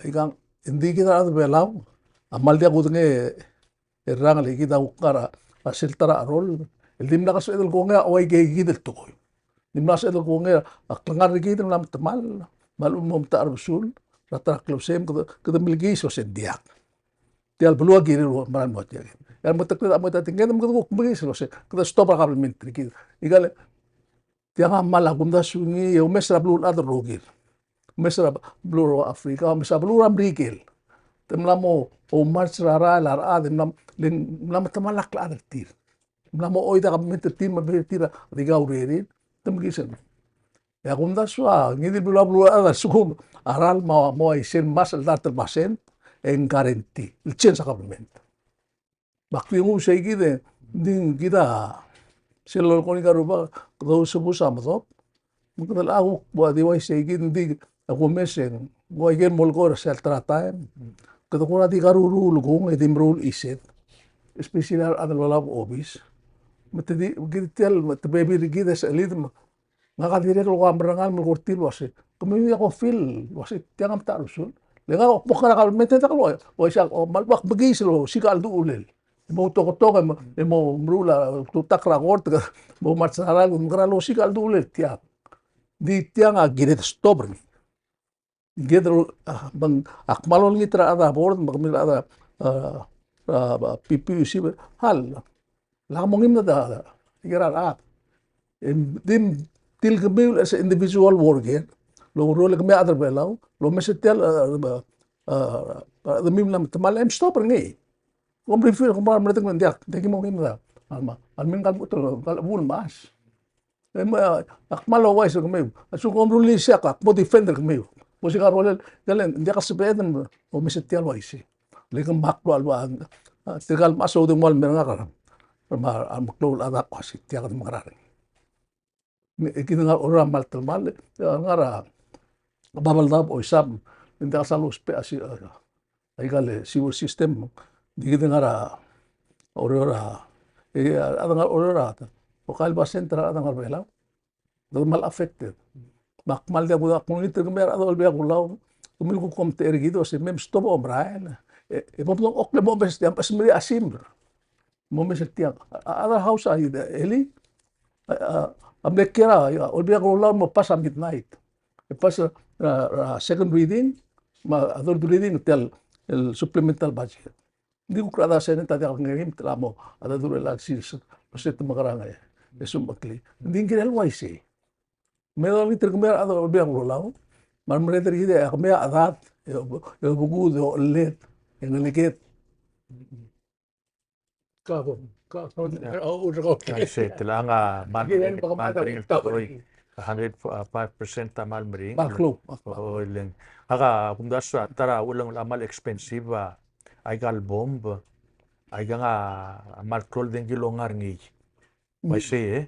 ikang, ng di kid a rechad er a Belau a kmal diak kudengei er a rengelekel kid a kuk ngar er a sel ta er a rol el dimlak a sebeched el kongei a uaikei kid el tekoi. Dimlak a sebeched el kongei a klengar er kid el mla metemall, me a lechub e mo metacherbesul er a ta er a klebesei me kede, kede milkiis el uasei ng diak. Tia el beluu a kirir el merael el mo tia kid. E a remengetekled a mo tia kid me kede kuk milkiis el uasei kede stop er a kabelment er kid. Ikal, tiang a kmal a kumdasu er ngii e omes er a beluulechad el rokir. Omes er a beluu er a Africa, omes er a beluu er a Merikel. Te mla mo oumarch er a rael a rechad, e mla, le ng mla metemall a klechad er tir. Mla mo oid a kabelment er tir me a bebil er tir a di kaurerir, te mekisel. E a kumdasu a ngii di el beluulechad a lsekum a ralm a mo uaisei el ngmasech el dart el percent, e ng guarantee el change a kabelment. Me ak di nguu sei kid e, ng di kid a sel lolekoi ngika el rubak, kede ousbech a medok, me kede locha kuk ua di uaisei kid, ng di a kumes e ng ua ikel molekoi er sel ta er a taem. Kede kora di karuruul el kung e di meruul chised. Especially a rechad el olab a obis. Me te di, kid tia el, me te bebil er kid e sechelid me ngak a dirrek el ua merengalek el melekoi er tir el uasei, kemiu a ko feel el uasei tiang a metacherbesul. Le ngak a kmo ngar er a kabelment e diak el ua, uaisei, o, me a lebo ak mekiis el osiik a cheldechulel. E mo outoketok e mo, e mo meruul a ultutakl er a kort, e mo march er a rael, me ng kora el osiik a cheldechulel tiang. Di tiang a kired el stop er ngii. Kired el, a, me ng, ak kmal olengit er a rechad er a board, me kemiu el chad er a, a, a, a, P P U C, hal, lak mongimed a, a, iker a rechad. E di, di le kemiu el as individual worker, el oureor el kemiu a chad er a Belau, el omes er tia el, a, a, a, a, di mla metemall e stop er ngii. Kom refer, kom mla meredek me ng diak, ng diak ki mongimed a, a, me, a, me ng kmal, kmal, kmal, kmal, E me, ak kmal ouchais er kemiu. A lsekum kom rullii sei, ak mo defend er kemiu. Bo osiik a rolel, e le ng diak a sebeched el omes er tia el uaisei. Le ke mak lua, lua, a, tirka el mechas a oudengua el mer ngak er a, me a, a meklou el chad a kmo uasei, tia kede mekerang. E kid a ngar er a Oreor a kmal telemall, e, ngar er a Babeldaob, Oisab, e ng diak a sal ousbech a si, a, aika el sewer system, di kid a ngar er a Oreor a, e, a rechad a ngar er a Oreor a, okai el basent er a rechad a ngar er a Belau. Kede kmal affected. Me ak kmal diak kudengei, ak olengit er kemiu a rechad er a Olbiil er a Kelulau, kemiu el kuk omtechei er kid el uasei me mstop a omerael. E, e bo mdengchokl e mo omes er tiang, me a smerii a simbr. Mo omes er tiang. A, a other house a, e, Eli, a, a, a mle kiei er a, a, Olbiil er a Kelulau el mo pass a midnight. E pass a, a, a second reading, me a third reading, tia el, el supplemental budget. Ng di kuk rechad er a Senate a diak lengereim, te locha mo, a dedu er a sils, el uasei te mekerang e, e sumecheklii. Ng di ng kirel uaisei. Me dolengit er kemiu a rechad er a Olbiil er a Kelulau, me a remerreder er kid e a kemiu a chedad, e, e obekud, e ocheled, e ngeleked. Ka bo, ka, ka, o, o, o. Aisei, te locha a kmal, kmal meringel tekoi. A hundred five percent a kmal meringel. Kmal klou, kmal klou. O, e le ng. Ngak a kumdasu a ta er a uchul e ng kmal expensive a, aika el bomb, aikang a kmal klou el dengki el longa er ngii. Uaisei, e.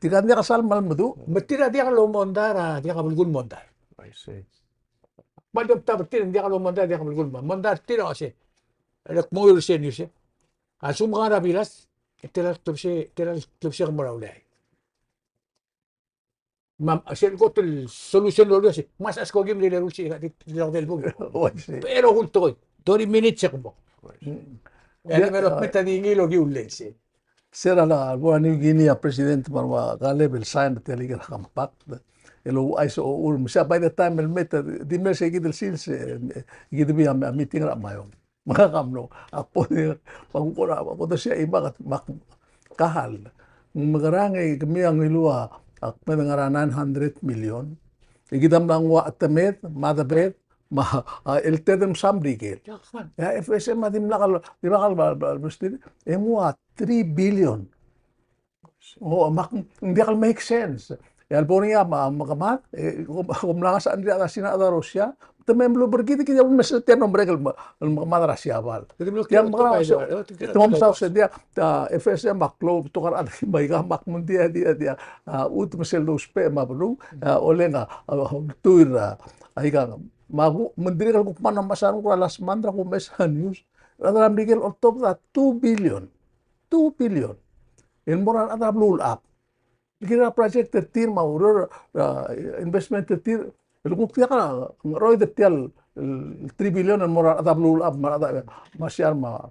tirka ng diak el sal mal meduch, me tir a diak lomondai er a diak a belkul mondai. I see. Kmal di omtab er tir ng diak lomondai er a diak a belkul mondai. Mondai er tir a uase, e le kmo ng uase, a lsekum ngar er a bilas, e te la klebesei, te la klebesei el mo er a uleai. Me a sel kot el solution el uase, me a se ko kim di le rullii, di, di, di, di, di, Oh, I see. Pero kultekoi, thirty minutes e kmo. Mm. E a development a di ngii el okiu el sel. Se er a lebo er a New Guinea a president me a ua Caleb el sign er tia el ikel compact. El ouchais a uchul, me se a by the time el mei e di mle se kid el sils, e, e kid a bai a meeting er a Maiong. Me ngak a mlo, ak bo di, me ak kora, me ak bo dosiik a chimak, me ak kahal. Mekerang e kemiu a ngiluu a, ak kmeed el ngar er a nine hundred million. E kid a mla nguu a chetemed, me a debed, me a, a, el tedem sam er ikel. E a F S M a dimlak el, dimlak el, el, el, e nguu a three billion. O, me ak, ng diak el make sense. E a lebo er ngii a, me, mekemad, e, kom, kom mla ngasech a rechad er a Sina, rechad er a Russia, te mei mluut er kid, kid a mle sel tia el mlo merek el me, el mekemad er a Siabal. Kid a mlo, tia el mekemad, e, te mo mesaul se tia, a, F S M a klou, betok a rechad el ki me aika, me ak mo ng tia, tia, tia, a, chutem sel dousbech me a beluu, a, oleng a, a, ultuil er a, aika, me a ku, me ng dirrek el kuk mla mo mesa er ngii er a last month er a kumes a news. Rechad er a Merikel a oltobed a two billion. Two billion. El mo er a rechad er a beluulechad. Kirel a project er tir me a ureor, a, investment er tir, el kuk diak a, ng cheroid er tia el, el three billion el mo er a rechad er a beluulechad, me a rechad er a, me a Siar me a,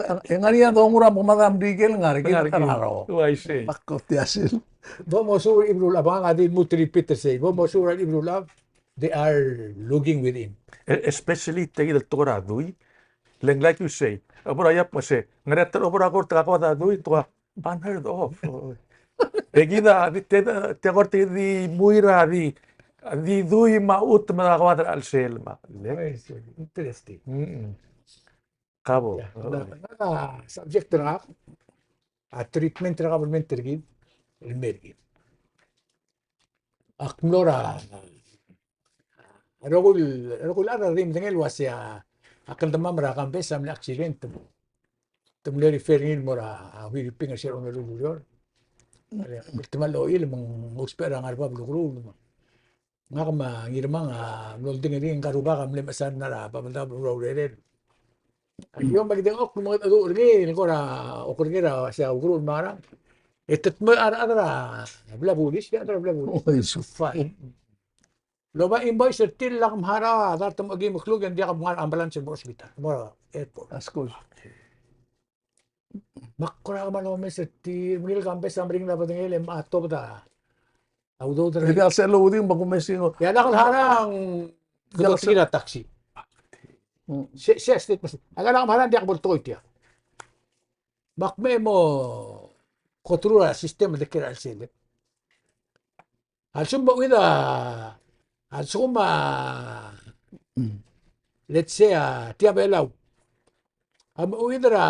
ng, e ng ngar er ngii a dongu er a mo madam di ikel ngar er ngii. Ngar er ngii. Ngar er ngii. Oh, I see. Bak ko tia sel. Bo mosuub er a Iberulab, a bang a di mo repeat er sei. Bo mosuub er a Iberulab, they are looking within. E-, especially tia kid el tekoi er a dui. Le ng like you say, obor a iap me se, ngar er a ta el obor a kort a kakoad a dui, te kuk unheard of. E kid a, di, te, te kort di mui er a di, di dui me a chutem me a kakoad er a chelsel me a. Interesting. Mm. Kabo. Yeah. Ng, ng, a subject er ngak, a treatment er a government er kid el mei er kid. Ak mlo er a, a rokui, a rokui el chad a di medengei el uasei a, a kldemam er a Kambes a mle accident. Te mle refer er ngii el mo er a, a Huiriping er se er a ongeru el ureor. Te mle oil me ng ousbech er a ngar er a bab el ukeruul. Ngak me a Ngirmang a mlo oldingel er ngii, ngka el rubak a mle mechesang er a Babeldaob el urerel. Ak, io, me kede oklumeked a dechor er ngii, el kora oker er ngii er a, se a ukeruul me a ngerang. E te dmeu a rechad er a, er a blil a bulis, e a rechad er a blil a bulis. Oh, yes. Fine. Loba invoice er tir el lak mharau a dart me a okeim el kluk e ng diak mngar er a ambulance el mo er a hospital, mo er a airport. Askus. Me ak kora kmal omes er tir, me ngii el Kambes a meringel a bedengel e mla tobed a udoud er a. E diak sel louding me ak omes er ngii. E a lak el harau, diak sel. Kede otekii a taxi. Mm. Se, se a state, me se, a lak el harau ng diak bo el tekoi tia. Me ak mei mo go through a system el de kiei er a chelsel. A lsekum bo chuid a, a lsekum a, let's say, a tia Belau a mo chuid er a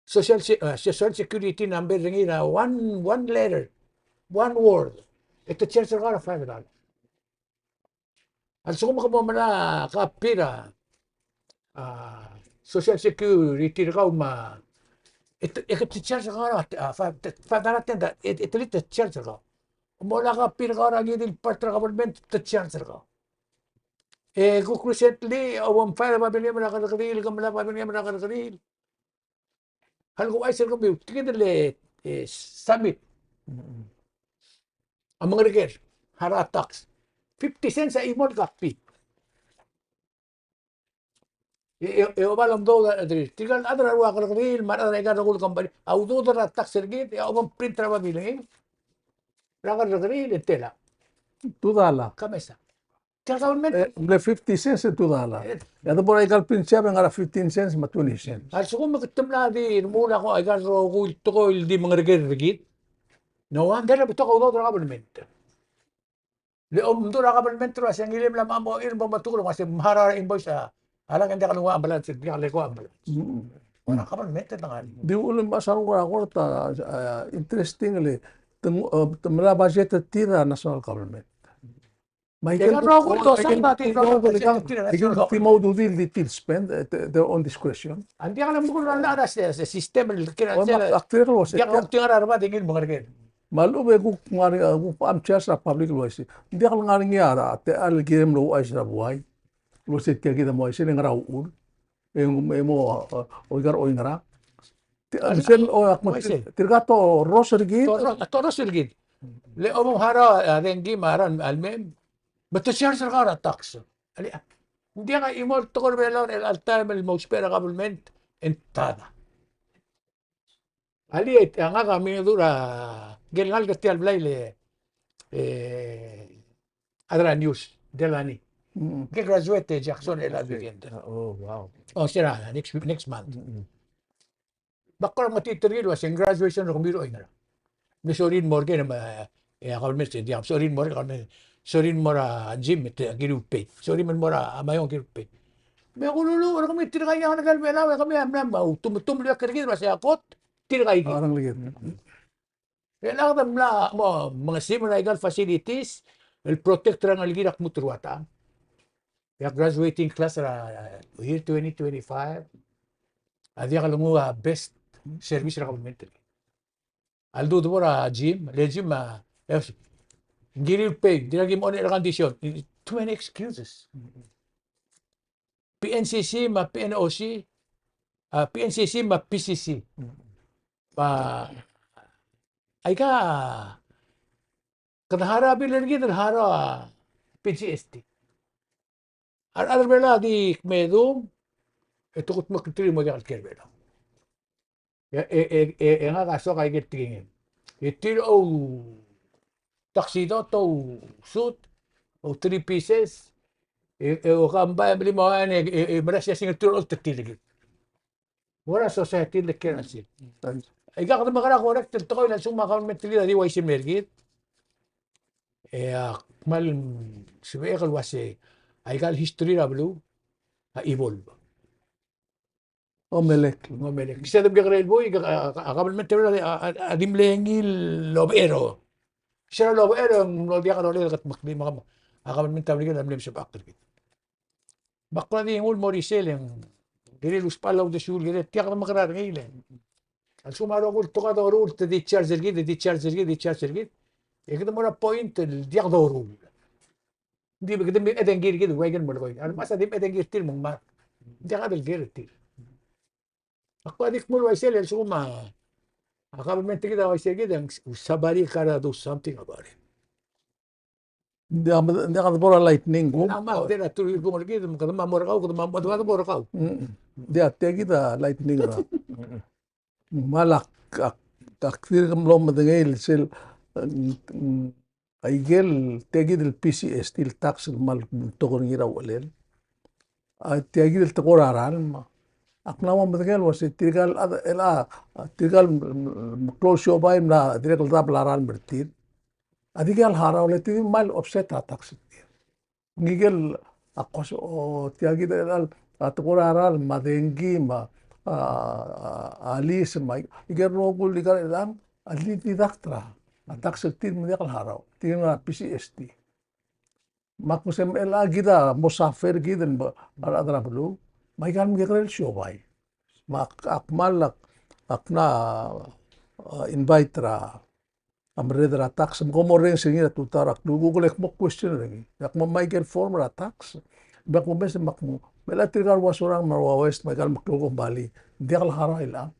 social se-, a, social security number er ngii er a one, one letter, one word. E te charge er kau er a five dollar. A lsekum ke mo melai a copy er a, a, social security er kau me a, e te, e te charge er kau er a, a, five, five dollar, ten dollar, e, e te, te charge er kau. Mo melai a copy er kau er a ngii di el part er a government, te charge er kau. E kuk recently, a bo mfile a babilngem er a kerrekeriil, ke melai a babilngem er a kerrekeriil. Hal ko uaisei er kemiu, tia kid el, e, submit. A mengereker, harau a tax. Fifty cents a chimo el copy. E, e, e oba el omdoud er tir. Tirka el chad er a rua kerrekeriil, me a rechad er aika el rokui el company. A udoud er a tax er kid, e a oba mprint er a babilngem er a kerrekeriil, e tela. Two dollar. Ka mesa. Tia el government. E, mle fifty cents e two dollar. E. E a de bo er aika el print shop e ngar er a fifteen cents me a twenty cents. A lsekum ke te mla di remuul a ko aika el rokui el tekoi el di mengereker er kid. No wonder e betok a udoud er a government. Le omdu er a government el uase ngilai e mla mo er bo me a tekoi el uase mharau er a invoice a, a lak e ng diak lenguu a ambulance, diak lekoi a ambulance. Mm. Ua government e te ngar. Di ulem a sal ngar er a court a, a, interesting le, te, e, te mla budget er tir a national government. Me aike el rokui el dosang, aike el rokui el dosang, aike el di mo ududir el di tir spend, e, te, their own discretion. Ng diak le mekul a, a, a, a system el kid a, diak el ongtir a rubak e ngii el mengereker. Me a lechub e kuk ngar, kuk am charge er a public el uaisei. Ng diak el ngar er ngii a, a techall el kirem el ouchais er a buai el uaisei tia kid a mo uaisei e ngera uchul. E, e mo, e, oikar oingerang. Ti-, a, sel, o, a, uaisei. Tirka a torros er kid. Torros, torros er kid. Le omharau a dengki me a ralm, almem. Me te charge er kau er a tax. Alii, a, ng diak a chimo el tekoi er a Belau er chelecha el taem el mousbech er a government e ng tada. Alii, e, a ngak a mengedub er a, ngike el ngalek er tia el blai el, e, a chad er a news, Delani. Mm. Ngike el graduate e Jackson el, graduate, weekend. Oh, wow. Oh, se er a next, next month. Mm-mm. Me ak kora metitur er ngii el uase ng graduation er kemiu er oingerang. Me sorir el mo er ker me, e, a government se ng diak, sorir el mo er ker me, sorir el mo er a gym, e te, kiriu el pay. Sorir el mo er a Maiong, kiriu el pay. Me kululuuch er kemiu tirka el ngalek er a Belau, e kemiu a mla mo tumetum el ker er kid el uase a kot, tirka ikid. A rengelekir. E a kede mla mo mengesimer er aika el facilities el protect er a rengelekir a kmu te rua tang. E a graduating class er a year twenty twenty-five a diak lenguu a best service er a government. A ldu de bo er a gym, le gym a, e, ng kiriu el pay, dirrek el mo er a air condition. Too many excuses. P N C C me a P N O C, a, P N C C me a P C C. Me aika, kede harau a bill er kid el harau a P G S T. A rechad er a Belau a di kmedung, e te kudmeklterir el mo diak el kiei er a Belau. E, e, e, e, e ngak a soak a ikel tekingem. E tir a outuxedo, ousuit, ou three pieces, e, e okambai a melim a uain, e, e, e mera el siasing e tir a oltetir er kid. Mo er a society el kiei er a sel. Aika kede mekera correct el tekoi el a lsekum a government er kid a di uaisei el mei er kid. E a kmal sebechek el uase aika el history er a beluu a evolve. Omelek. Omelek. Sel de mkekerei el buik, a, a, a government er a, a, a, a di mle ngii el obechero. Sel obechero e ng mlo diak a rolel el kudmeklii me a government a mle ngii el mle mesebechakl er kid. Me ak kora di nguu el mo er isei e ng kirel usbechall a uldesuel, kirel tia kede mekerang er ngii e le a lsekum a rokui el tekoi a doruul, te discharge er kid, discharge er kid, discharge er kid. E kede mo er a point el diak doruul. Di kede mechedengkir kid el ua ikel melekoi. A lemacha a di mechedengkir tir me ng mad. Diak a delker er tir. Ak kora di kmu el uaisei e le a lsekum a, a government er kid a uaisei er kid e ng somebody gotta do something about it. Ng diak, ng diak de bo er a lightning kuk. Ng diak me a, ng diak a teruich el bung er kid, me kede mo er kau, kede mo, kede mo er kau. Mm. Ng diak, tia kid a lightning er a. Me a lak, ak, ak dirk mlo medengei el sel, mm, aikel, tia kid el P C S T el tax el kmal betok er ngii er a uchelel. A tia kid el tekoi er a ralm. Ak mla mo medengei el uase tirka el, el, a, tirka el, mm, klou el siobai el mla dirrek el dab el ralm er tir. A dikea el harau le te di kmal offset a tax er tir. Ngikel a kos, o, tia kid el, a tekoi er a ralm, me a dengki, me a, a, a, a lease me a ikel rokui el ikal chelechang a di deduct er a tax er tir me ng diak el harau. Tir a P G S T. Me ak mesa me chelecha kid a mo suffer kid el mo, a rechad er a beluu, me aikal mekekerei el siobai. Me ak, ak kmal ak, ak mla, a, invite er a, a merreder er a tax, me kom orrenges er ngii er a tutau er a klukuk, e le ak mo question er ngii. Ak mo me aikel form er a tax. Me ak mo mes, me ak mo, me chelecha tirka el ua Sorang me a ua West, me aikal meklou el kombalii, ng diak el harau er chelechang.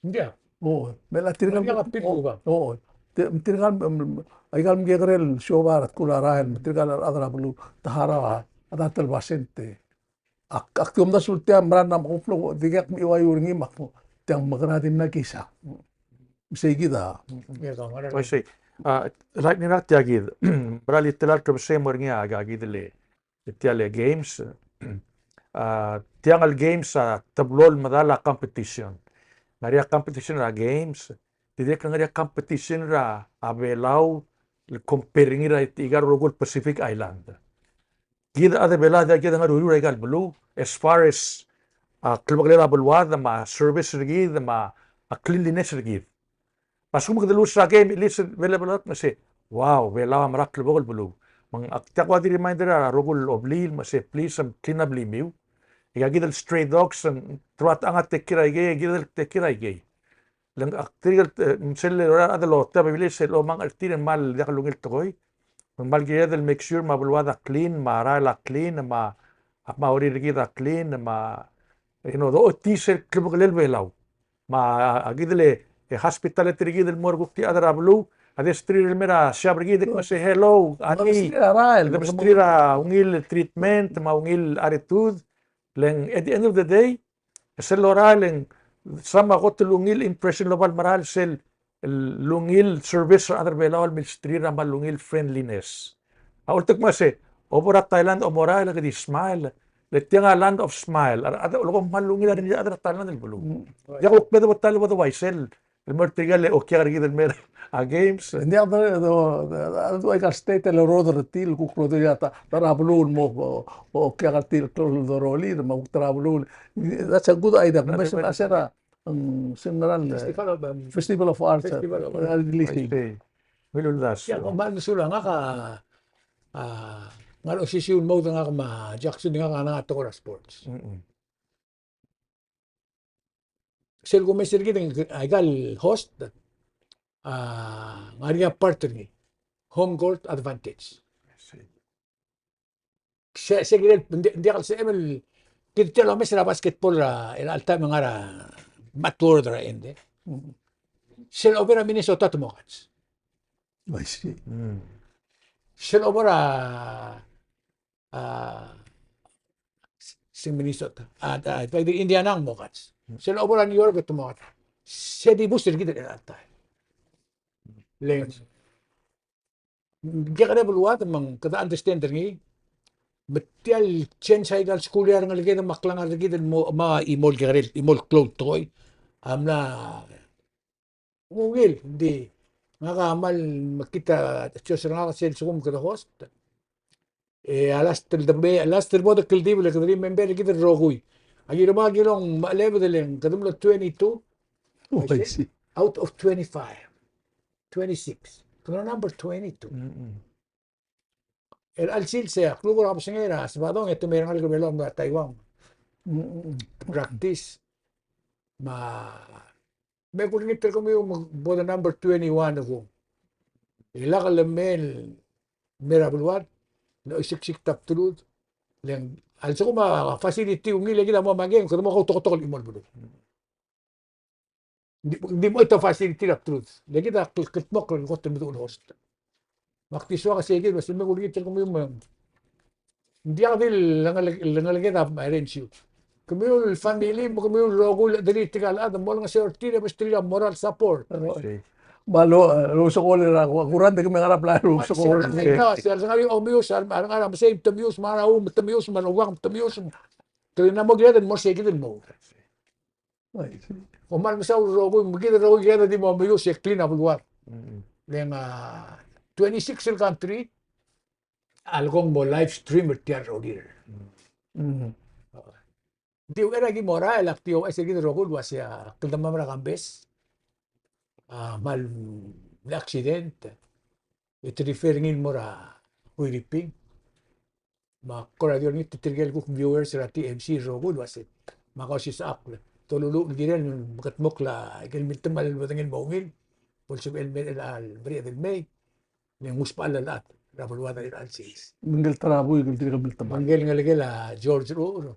Ng diak. O, me chelecha tirka el, ng diak a pil, o, buka. O, te-, tirka el, mm, aikal mekekerei el siobai er a tkul a rael, me tirka el rechad er a beluu, te harau a, a ta el basent. Ak, ak di omdasu el tia el mera el mla mo klou, di ak mechiuaiu er ngii me ak mo, tia el mekerang e di mla kisa. Me sei kid a. I see. A, right, ng ngar er ngii a tia kid. Mera el di tela el klebesei el mo er ngii a, a kid el, tia el games. A, tiang el games a teblo el medal a competition. Ng ngar er ngii a competition er a games, dirrek el ngar er ngii a competition er a, a Belau, el compare er ngii er a ikal rokui el Pacific Island. Kid a chad er a Belau, diak kid a ngar er a uriul er aikal beluu, as far as, a, klebekelel a beluad, me a service er kid, me a cleanliness er kid. Me a lsekum kede lose er a game, at least Belau, Belau, me sei, wow, Belau a mera el klebokel el beluu. Me ng, ak diak kuk di reminder er a rokui el obliil, me sei, please, em, clean up er kemiu. Ika kid el stray dogs, em, te ua techang a take care er aikei, kid el take care er aikei. Le ng, ak, tirke el, e, sel lorael a rechad el ochotii a bebil er sel omang er tir el kmal diak lungil tekoi. Me ng kmal kired el make sure me a beluad a clean, me a rael a clean, me a, me a urerir er kid a clean, me a, you know, dochotii sel klebekelel Belau. Me a, a kid el, e, hospitality er kid el mo er kuk tia el chad er a beluu, a di mesterir el mei er a siab er kid, me sei, hello, honey, mesterir a rael, mesterir a ungil treatment, me a ungil attitude. Le ng, at the end of the day, e sel lorael e ng, soam a kot el ungil impression el oba el merael sel, el ungil service er a rechad er a Belau el milsterir a kmal ungil friendliness. A ultek me sei, obo er a Thailand omorael e kede smile, le tiang a land of smile. A rechad a leko kmal ungil a rengrir a rechad er a Thailand el beluu. Mm. Diak kuk me de bo ta el bo de uaisei el el mo er tirke el okiak er kid el mei er a games. Ng diak de, de, de, de, aikal state el order er tir el kuk order er a ta, ta er a beluu el mo, o, okiak er tir el klou el doruul er, me a kuk ta er a beluu. That's a good idea. Me se, a se er a, mm, se ngera el, Festival of, um, Festival of Arts, Festival of, uh, Arts. Releasing. I see. Ungil uldasu. Ia, kmal mesulang, ngak a, a, ngar er a osisiu el mo er ngak me a Jackson, ngak a ngar er a tekoi er a sports. Mm-mm. Sel kumes er kid, aikal host, a, ngar er ngii a part er ngii, home court advantage. I see. Se, se kirel, ng di-, ng diak el sebechem el, kid tia el omes er a basketball er a, er a chelecha el taem e ng ngar er a Mad World er a end, e. Sel obo er a Minnesota te mo kats. I see. Mm. Sel obo er a a, se Minnesota. A, a, Indiana ng mo kats. Sel obo er a New York e te mo kats. Se dibus er kid er a ta. Le ng kekerei a beluad me ng kede understand er ngii. Me tia el change er aikal school year a rengeleked me a klengar er kid el mo, me a chimo el kekerei, chimo el klou el tekoi a mla ungil, ng di ngak a kmal mekngit a choice er ngak sel lsekum kede host. E a last el debe, last el bo de kldibel e kede remember er kid el rokui. A ki remo a ki rong me a eleven e le ng kede mlo twenty-two. Oh, I see. Out of twenty-five. Twenty-six. Kede mlo number twenty-two. Mm-mm. Er a chelsel sei a kluk er a kebesengei er a Sebadong e te mei er a rengalek er a Belau el mo er a Taiwan. Mm, mm, mm. Practice. Me a, me kulengit er kemiu me bo de number twenty-one kung. E lak lemei el mei er a beluad, el oiseksik a bdelud. Le ng, a lsekum a facility a ungil e kid a mo me a game, kede mo kautoketok el chimo el beluu. Ng di, ng di mo choit a facility er a bdelud. Le kid a kl-, kldmokl el kot el meduch el host. Me ak di soak a sei kid, me sel me kulengit er kemiu me ng diak di lengeleked a arrange er kemiu el family, me kemiu el rokui el chederir tirka el chad, mo olengeseu er tir e mesterir a moral support. Me a lo, e, lousekool er a kurang, te kemiu a ngar er a blai el lousekool. Se er a, se er a, se er a, omius, a re, a re ngar er a mesei me te mius, me a rau me te mius, me a reuang me te mius. Te ng mo kired el mo er sei kid el mo. Kom kmal mesaul el rokui, me kid el rokui kired el di mo meius e clean a beluad. Mm. Le ng, a, twenty-six el country a lekong mo live stream er tia el rokir. Mm. Ng di uchei er a ki mo er a, el ak di ouchais er kid el rokui el uasei a kldemam er a Kambes a kmal mle accident. E te refer er ngii el mo er a Huiriping. Me ak kora di olengit er tirke el kuk viewers er a T M C el rokui el uasei, me ak osisechakl, doluluuch el kirel el mekedmokl a ikel miltemall el bedengel mo ungil, bo lsebechel el mei er chelecha el mereched el mei, le ng usbechall a rechad er a beluad er chelecha el sils. Me ngike el ta er a buik el dirk miltemall. Me ngike el ngelekel a George Rechucher,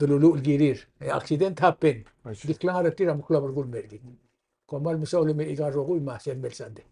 doluluuch el kirir. E, accident happen. I see. Di klengar er tir a meklou a belkul el mer kid. Kom kmal mesaul e mei er kid el rokui me sel mei el Sunday.